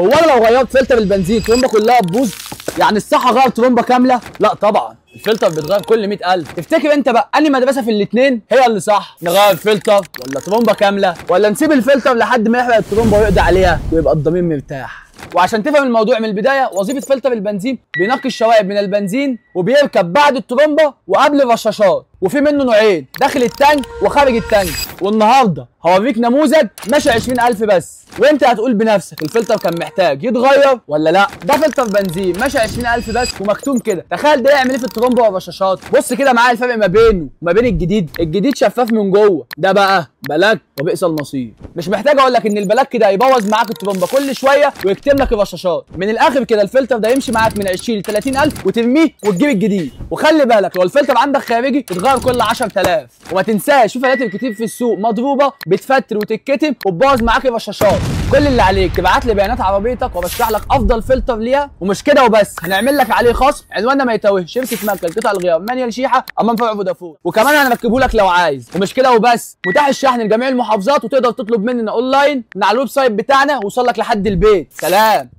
هو انا لو غيرت فلتر البنزين الترومبه كلها تبوظ؟ يعني الصح غير ترومبه كاملة؟ لا طبعا، الفلتر بيتغير كل 100,000. تفتكر انت بقى انهي مدرسه في الاثنين هي اللي صح؟ نغير فلتر ولا ترومبه كاملة، ولا نسيب الفلتر لحد ما يحرق الترومبه ويقضي عليها ويبقى الضمير مرتاح؟ وعشان تفهم الموضوع من البداية، وظيفة فلتر البنزين بينقي الشوائب من البنزين وبيركب بعد الترومبه وقبل الرشاشات، وفي منه نوعين، داخل التانك وخارج التانك. والنهارده هوريك نموذج ماشي 20,000 بس، وانت هتقول بنفسك الفلتر كان محتاج يتغير ولا لا. ده فلتر بنزين ماشي 20,000 بس ومكتوم كده، تخيل ده يعمل ايه في الترومبه والرشاشات. بص كده معايا الفرق ما بينه وما بين الجديد. الجديد شفاف من جوه، ده بقى black وبئس النصيب. مش محتاج اقول لك ان ال black ده يبوظ معاك الترومبه كل شوية ويكتم لك الرشاشات. من الاخر كده الفلتر ده يمشي معاك من 20 ل 30,000 وترميه وتجيب الجديد. وخلي بالك لو الفلتر عندك خارجي يتغير كل 10,000. وما تنساش في فلاتر كتير في السوق مضروبة بتفتر وتتكتم وتبوظ معاك الرشاشات. كل اللي عليك تبعت لي بيانات عربيتك وبشرح لك افضل فلتر ليها. ومش كده وبس، هنعمل لك عليه خصم. عنواننا ما يتوه، شركة مكة لقطع الغيار، مانيال شيحه امام فرع فودافون، وكمان هنركبه لك لو عايز. ومش كده وبس، متاح الشحن لجميع المحافظات، وتقدر تطلب مننا اونلاين من على ال website بتاعنا ويوصل لك لحد البيت. سلام.